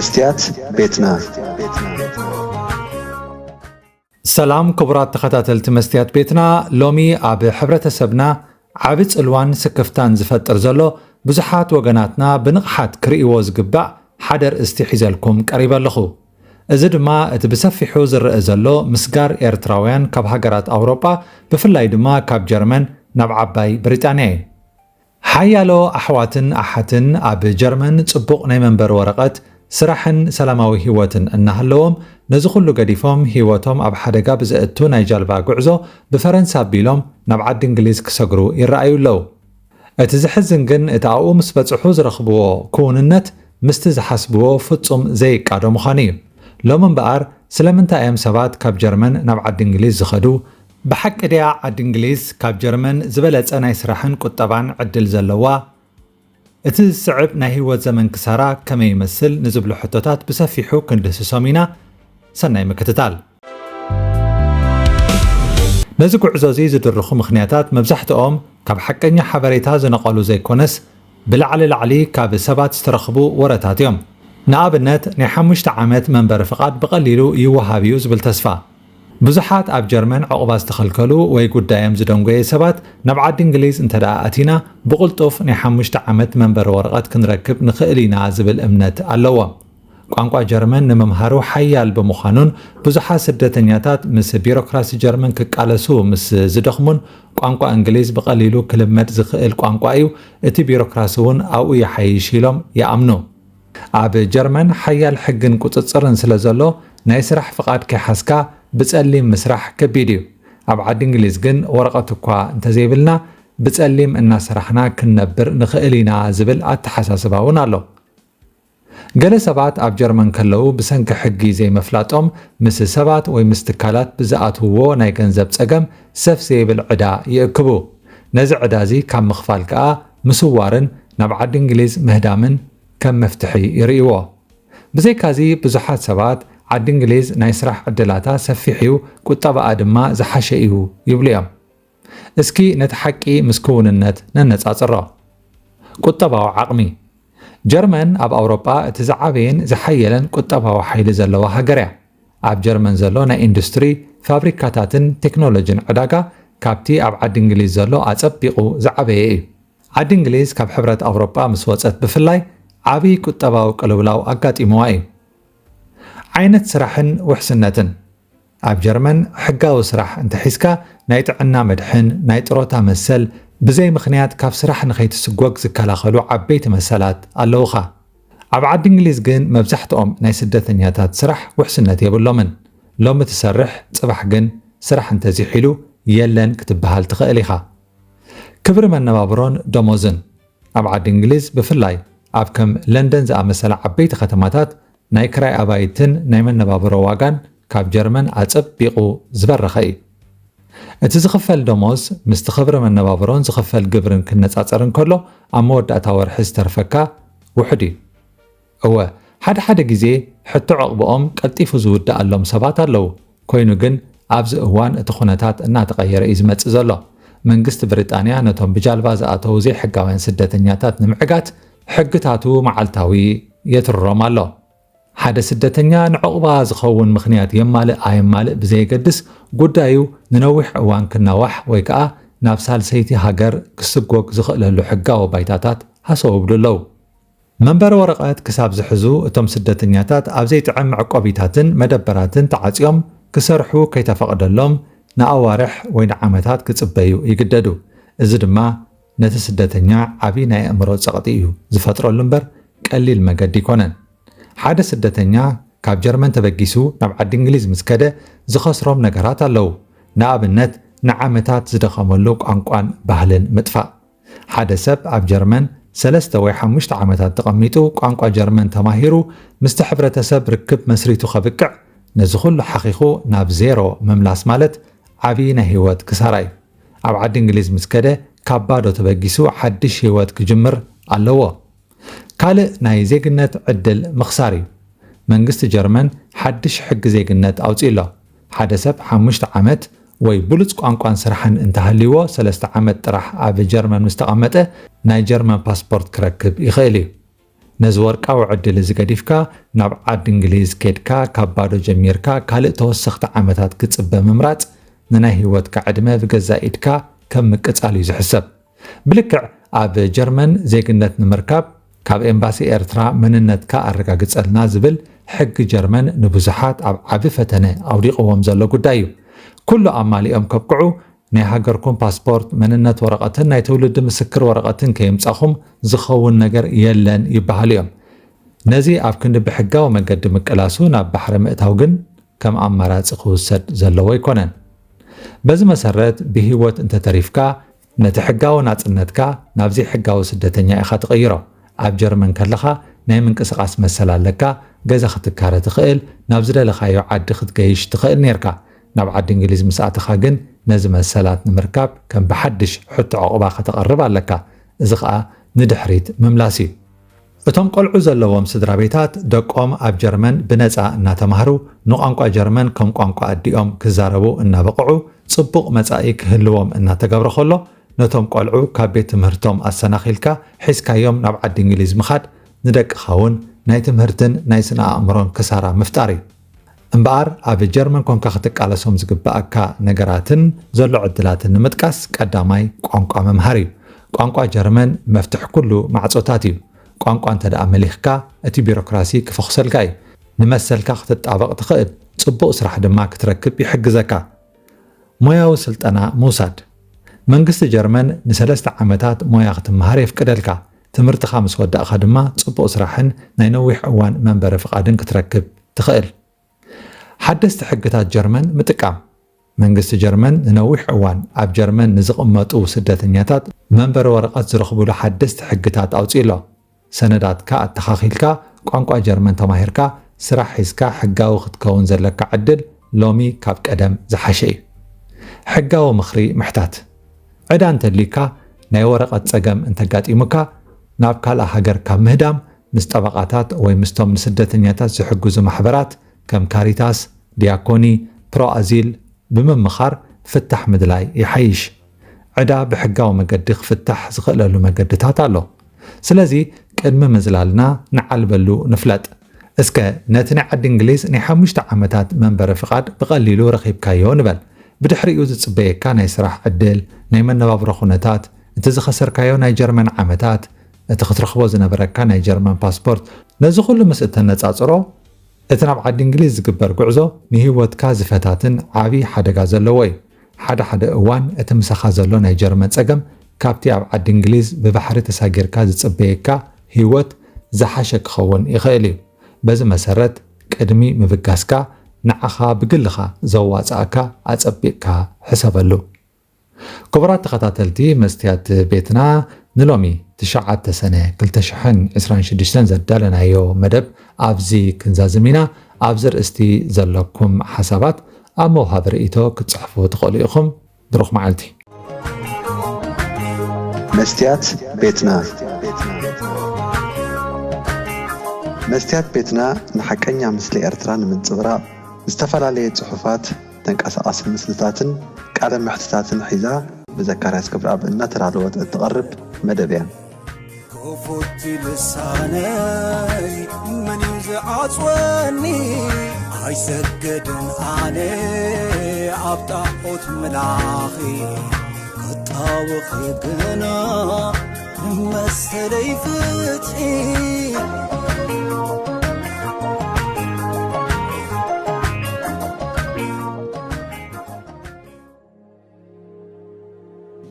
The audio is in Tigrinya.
መስትያት ቤትና። ሰላም ክቡራት ተኸታተልቲ መስትያት ቤትና፣ ሎሚ ኣብ ሕብረተሰብና ዓቢ ጽልዋን ስክፍታን ዝፈጥር ዘሎ፣ ብዙሓት ወገናትና ብንቕሓት ክርእይዎ ዝግባእ ሓደ ኣርእስቲ ሒዘልኩም ቀሪበ ኣለኹ። እዚ ድማ እቲ ብሰፊሑ ዝረአ ዘሎ ምስጋር ኤርትራውያን ካብ ሃገራት ኣውሮጳ፣ ብፍላይ ድማ ካብ ጀርመን ናብ ዓባይ ብሪጣንያ እዩ። ሓያሎ ኣሕዋትን ኣሓትን ኣብ ጀርመን ጽቡቕ ናይ መንበሪ ወረቐት፣ ስራሕን ሰላማዊ ህይወትን እናሃለዎም፣ ነዚ ኩሉ ገዲፎም ህይወቶም ኣብ ሓደጋ ብዘእቱ ናይ ጃልባ ጉዕዞ ብፈረንሳ ኣቢሎም ናብ ዓዲ እንግሊዝ ክሰግሩ ይረኣዩ ኣለዉ። እቲ ዘሕዝን ግን፣ እቲ ኣብኡ ምስ በጽሑ ዝረኽብዎ ክውንነት ምስቲ ዝሓስብዎ ፍጹም ዘይቃዶ ምዃኑ እዩ። ሎሚ እምበኣር፣ ስለምንታይ እዮም ሰባት ካብ ጀርመን ናብ ዓዲ እንግሊዝ ዝኸዱ? ብሓቂ ድያ ዓዲ እንግሊዝ ካብ ጀርመን ዝበለጸ ናይ ስራሕን ቁጠባን ዕድል ዘለዋ? እቲ ዝስዕብ ናይ ህይወት ዘመን ክሳራ ከመይ ይመስል ንዝብሉ ሕቶታት ብሰፊሑ ክንድህስሶም ኢና። ሰናይ ምክትታል። ነዚ ጉዕዞ እዚ ዝድርኹ ምኽንያታት መብዛሕትኦም ካብ ሓቀኛ ሓበሬታ ዝነቐሉ ዘይኮነስ፣ ብላዕሊ ላዕሊ ካብ ሰባት ዝተረኽቡ ወረታት እዮም። ንኣብነት፣ ናይ ሓሙሽተ ዓመት መንበሪ ፍቓድ ብቐሊሉ ይወሃብ እዩ ዝብል ተስፋ። ብዙሓት ኣብ ጀርመን ዕቑባ ዝተኸልከሉ ወይ ጉዳዮም ዝደንጎየ ሰባት፣ ናብ ዓዲ እንግሊዝ እንተ ደኣ ኣቲና፣ ብቕልጡፍ ናይ ሓሙሽተ ዓመት መንበሪ ወረቐት ክንረክብ ንኽእል ኢና ዝብል እምነት ኣለዎም። ቋንቋ ጀርመን ንምምሃሩ ሓያል ብምዃኑን፣ ብዙሓት ስደተኛታት ምስ ቢሮክራሲ ጀርመን ክቃለሱ ምስ ዝደኽሙን፣ ቋንቋ እንግሊዝ ብቐሊሉ ክልመድ ዝኽእል ቋንቋ እዩ፣ እቲ ቢሮክራሲ እውን ኣብኡ ይሓይሽ ኢሎም ይኣምኑ። ኣብ ጀርመን ሓያል ሕግን ቁጽጽርን ስለ ዘሎ፣ ናይ ስራሕ ፍቓድ ከይሓዝካ ብጸሊም ምስራሕ ከቢድ እዩ። ኣብ ዓዲ እንግሊዝ ግን፣ ወረቐት እኳ እንተዘይብልና፣ ብጸሊም እናሰራሕና ክንነብር ንኽእል ኢና ዝብል ኣተሓሳስባ እውን ኣሎ። ገለ ሰባት ኣብ ጀርመን ከለዉ፣ ብሰንኪ ሕጊ ዘይምፍላጦም፣ ምስ ሰባት ወይ ምስ ትካላት ብዝኣትውዎ ናይ ገንዘብ ጸገም ሰፍ ዘይብል ዕዳ ይእክቡ። ነዚ ዕዳ እዚ ካብ ምኽፋል ከኣ፣ ምስዋርን ናብ ዓዲ እንግሊዝ ምህዳምን ከም መፍትሒ ይርእይዎ። ብዘይካዚ፣ ብዙሓት ሰባት፣ ዓዲ እንግሊዝ ናይ ስራሕ ዕድላታ ሰፊሕ እዩ፣ ቁጠባኣ ድማ ዝሓሸ እዩ ይብሉ እዮም። እስኪ ነቲ ሓቂ ምስ ክውንነት ነነጻጽሮ። ቁጠባዊ ዓቕሚ። ጀርመን ኣብ ኣውሮጳ እቲ ዝዓበየን ዝሓየለን ቁጠባዊ ሓይሊ ዘለዋ ሃገር እያ። ኣብ ጀርመን ዘሎ ናይ ኢንዱስትሪ፣ ፋብሪካታትን ቴክኖሎጂን ዕዳጋ፣ ካብቲ ኣብ ዓዲ እንግሊዝ ዘሎ ኣጸቢቑ ዝዓበየ እዩ። ዓዲ እንግሊዝ ካብ ሕብረት ኣውሮጳ ምስ ወጸት ብፍላይ፣ ዓቢ ቁጠባዊ ቅልውላው ኣጋጢምዋ እዩ። ዓይነት ስራሕን ውሕስነትን። ኣብ ጀርመን ሕጋዊ ስራሕ እንተሒዝካ፣ ናይ ጥዕና መድሕን፣ ናይ ጥሮታ መሰል፣ ብዘይ ምኽንያት ካብ ስራሕ ንኸይትስጎግ ዝከላኸሉ ዓበይቲ መሰላት ኣለዉኻ። ኣብ ዓዲ እንግሊዝ ግን መብዛሕትኦም ናይ ስደተኛታት ስራሕ ውሕስነት የብሎምን። ሎሚ ትሰርሕ፣ ጽባሕ ግን ስራሕ እንተዚሒሉ የለን ክትበሃል ትኽእል ኢኻ። ክብሪ መነባብሮን ደሞዝን። ኣብ ዓዲ እንግሊዝ ብፍላይ ኣብ ከም ለንደን ዝኣመሰላ ዓበይቲ ከተማታት ናይ ክራይ ኣባይትን ናይ መነባብሮ ዋጋን ካብ ጀርመን ኣጸቢቑ ዝበረኸ እዩ። እቲ ዝኽፈል ደሞዝ ምስቲ ክብሪ መነባብሮን ዝኽፈል ግብርን ክነጻጸር እንከሎ፣ ኣብ መወዳእታ ወርሒ ዝተርፈካ ውሑድ እዩ። እወ፣ ሓደ ሓደ ግዜ ሕቶ ዕቕብኦም ቀልጢፉ ዝውድኣሎም ሰባት ኣለዉ። ኮይኑ ግን፣ ኣብዚ እዋን እቲ ኩነታት እናተቐየረ እዩ ዝመጽእ ዘሎ። መንግስቲ ብሪጣንያ ነቶም ብጃልባ ዝኣተዉ ዘይሕጋውያን ስደተኛታት ንምዕጋት፣ ሕግታቱ መዓልታዊ የትርሮም ኣሎ። ሓደ ስደተኛ ንዕቑባ ዝኸውን ምኽንያት የማልእ ኣየማልእ ብዘየገድስ፣ ጉዳዩ ንነዊሕ እዋን ክናዋሕ ወይ ከኣ ናብ ሳልሰይቲ ሃገር ክስጎግ ዝኽእለሉ ሕጋዊ ባይታታት ሃሰው ይብሉ ኣለዉ። መንበሪ ወረቐት ክሳብ ዝሕዙ፣ እቶም ስደተኛታት ኣብ ዘይጥዕም መዕቆቢታትን መደበራትን ተዓጽዮም ክሰርሑ ከይተፈቕደሎም፣ ንኣዋርሕ ወይ ንዓመታት ክጽበዩ ይግደዱ። እዚ ድማ ነቲ ስደተኛ ዓቢ ናይ ኣእምሮ ጸቕጢ እዩ ዝፈጥረሉ እምበር፣ ቀሊል መገዲ ኣይኮነን። ሓደ ስደተኛ ካብ ጀርመን ተበጊሱ ናብ ዓዲ እንግሊዝ ምስ ከደ፣ ዝኸስሮም ነገራት ኣለዉ። ንኣብነት፣ ንዓመታት ዝደኸመሉ ቋንቋን ባህልን ምጥፋእ። ሓደ ሰብ ኣብ ጀርመን ሰለስተ ወይ ሓሙሽተ ዓመታት ተቐሚጡ፣ ቋንቋ ጀርመን ተማሂሩ፣ ምስቲ ሕብረተሰብ ርክብ መስሪቱ ከብቅዕ፣ ነዚ ኩሉ ሓኺኹ ናብ ዜሮ ምምላስ ማለት ዓቢ ናይ ህይወት ክሳራ እዩ። ኣብ ዓዲ እንግሊዝ ምስ ከደ፣ ካብ ባዶ ተበጊሱ ሓድሽ ህይወት ክጅምር ኣለዎ። ካልእ ናይ ዜግነት ዕድል ምኽሳር እዩ። መንግስቲ ጀርመን ሓድሽ ሕጊ ዜግነት ኣውጺኡ ኣሎ። ሓደ ሰብ ሓሙሽተ ዓመት ወይ ብሉጽ ቋንቋን ስራሕን እንተሃልይዎ፣ ሰለስተ ዓመት ጥራሕ ኣብ ጀርመን ምስ ተቐመጠ፣ ናይ ጀርመን ፓስፖርት ክረክብ ይኽእል እዩ። ነዚ ወርቃዊ ዕድል እዚ ገዲፍካ ናብ ዓዲ እንግሊዝ ኬድካ ካብ ባዶ ጀሚርካ ካልእ ተወሰኽቲ ዓመታት ክጽበ ምምራጽ ንናይ ህይወትካ ዕድመ ብገዛእ ኢድካ ከም ምቅጻል እዩ ዝሕሰብ። ብልክዕ ኣብ ጀርመን ዜግነት ንምርካብ ካብ ኤምባሲ ኤርትራ መንነትካ ኣረጋግጸልና ዝብል ሕጊ ጀርመን ንብዙሓት ኣብ ዓቢ ፈተነ ኣውዲቕዎም ዘሎ ጉዳይ እዩ። ኩሉ ኣማሊኦም ከብቅዑ ናይ ሃገርኩም ፓስፖርት፣ መንነት ወረቐትን ናይ ትውልዲ ምስክር ወረቐትን ከየምጻኹም ዝኸውን ነገር የለን ይበሃሉ እዮም። ነዚ ኣብ ክንዲ ብሕጋዊ መገዲ ምቅላሱ ናብ ባሕሪ ምእታው ግን ከም ኣማራጺ ክውሰድ ዘለዎ ኣይኮነን። በዚ መሰረት ብህይወት እንተተሪፍካ ነቲ ሕጋዊ ናጽነትካ ናብ ዘይሕጋዊ ስደተኛ ኢኻ ትቕይሮ። ኣብ ጀርመን ከለኻ ናይ ምንቅስቓስ መሰል ኣለካ፣ ገዛ ክትካረ ትኽእል፣ ናብ ዝደለኻዮ ዓዲ ክትገይሽ ትኽእል ኔርካ። ናብ ዓዲ እንግሊዝ ምስ ኣተኻ ግን ነዚ መሰላት ንምርካብ ከም ብሓድሽ ሕቶ ዕቑባ ከተቕርብ ኣለካ። እዚ ኸኣ ንድሕሪት ምምላስ እዩ። እቶም ቆልዑ ዘለዎም ስድራ ቤታት ደቆም ኣብ ጀርመን ብነጻ እናተማህሩ ንቋንቋ ጀርመን ከም ቋንቋ ኣዲኦም ክዛረቡ እናበቕዑ ጽቡቕ መጻኢ ክህልዎም እናተገብረ ከሎ ነቶም ቆልዑ ካብ ቤት ትምህርቶም ኣሰናኺልካ ሒዝካዮም ናብ ዓዲ እንግሊዝ ምኻድ ንደቅኻ እውን ናይ ትምህርትን ናይ ስነ ኣእምሮን ክሳራ ምፍጣር እዩ። እምበኣር ኣብ ጀርመን ኮንካ ክትቃለሶም ዝግብኣካ ነገራትን ዘሎ ዕድላትን ንምጥቃስ ቀዳማይ ቋንቋ ምምሃር እዩ። ቋንቋ ጀርመን መፍትሕ ኩሉ ማዕጾታት እዩ። ቋንቋ እንተ ደኣ መሊኽካ እቲ ቢሮክራሲ ክፈኹሰልካ እዩ። ንመሰልካ ክትጣበቕ ትኽእል፣ ጽቡቕ ስራሕ ድማ ክትረክብ ይሕግዘካ። ሞያዊ ስልጠና ምውሳድ። መንግስቲ ጀርመን ንሰለስተ ዓመታት ሞያ ክትመሃር የፍቅደልካ። ትምህርትኻ ምስ ወዳእኻ ድማ ጽቡቕ ስራሕን ናይ ነዊሕ እዋን መንበሪ ፍቓድን ክትረክብ ትኽእል። ሓደስቲ ሕግታት ጀርመን ምጥቃም። መንግስቲ ጀርመን ንነዊሕ እዋን ኣብ ጀርመን ንዝቕመጡ ስደተኛታት መንበሪ ወረቐት ዝረኽብሉ ሓደስቲ ሕግታት ኣውጺኡ ኣሎ። ሰነዳትካ ኣተኻኺልካ ቋንቋ ጀርመን ተማሂርካ ስራሕ ሒዝካ ሕጋዊ ክትከውን ዘለካ ዕድል ሎሚ ካብ ቀደም ዝሓሸ እዩ። ሕጋዊ ምኽሪ ምሕታት። ዕዳ እንተልዩካ፣ ናይ ወረቐት ጸገም እንተጋጢሙካ፣ ናብ ካልእ ሃገር ካብ ምህዳም ምስ ጠበቓታት ወይ ምስቶም ንስደተኛታት ዝሕግዙ ማሕበራት ከም ካሪታስ፣ ዲያኮኒ፣ ፕሮ ኣዚል ብምምኻር ፍታሕ ምድላይ ይሓይሽ። ዕዳ ብሕጋዊ መገዲ ክፍታሕ ዝኽእለሉ መገድታት ኣሎ። ስለዚ ቅድሚ ምዝላልና ንዓልበሉ ንፍለጥ። እስከ ነቲ ናይ ዓዲ እንግሊዝ ናይ ሓሙሽተ ዓመታት መንበሪ ፍቓድ ብቐሊሉ ረኺብካዮ ንበል። ብድሕሪኡ ዝጽበየካ ናይ ስራሕ ዕድል፣ ናይ መነባብሮ ኩነታት፣ እቲ ዝኸሰርካዮ ናይ ጀርመን ዓመታት፣ እቲ ክትረኽቦ ዝነበረካ ናይ ጀርመን ፓስፖርት፣ ነዚ ኩሉ ምስ እተነጻጽሮ እቲ ናብ ዓዲ እንግሊዝ ዝግበር ጉዕዞ ንህይወትካ ዝፈታትን ዓቢ ሓደጋ ዘለዎ እዩ። ሓደ ሓደ እዋን እቲ ምሳኻ ዘሎ ናይ ጀርመን ጸገም ካብቲ ኣብ ዓዲ እንግሊዝ ብባሕሪ ተሳጊርካ ዝጽበየካ ህይወት ዝሓሸ ክኸውን ይኽእል እዩ። በዚ መሰረት ቅድሚ ምብጋስካ ንዓኻ ብግልኻ ዘዋጽኣካ ኣጸቢቕካ ሕሰበሉ። ክቡራት ተኸታተልቲ መስትያት ቤትና ንሎሚ ትሽዓተ ሰነ ክልተ ሽሕን ዕስራን ሽዱሽተን ዘዳለናዮ መደብ ኣብዚ ክንዛዝም ኢና። ኣብዚ ርእስቲ ዘለኩም ሓሳባት ኣብ መውሃቢ ርእይቶ ክትጽሕፉ ትኽእሉ ኢኹም። ብሩኽ መዓልቲ። መስትያት ቤትና። መስትያት ቤትና ንሓቀኛ ምስሊ ኤርትራ ንምንጽብራቕ ዝተፈላለየ ጽሑፋት፣ ተንቀሳቓሲ ምስልታትን ቃለ መሕትታትን ሒዛ ብዘካርያስ ክብረኣብ እናተዳለወት እትቐርብ መደብ እያ። ክፉት ልሳነይ መን እዩ ዝዓጽወኒ? ኣይሰግድን ኣነ ኣብ ጣዖት ምላኺ፣ ክጣወኺ ግና ንመሰለይ ፍትሒ።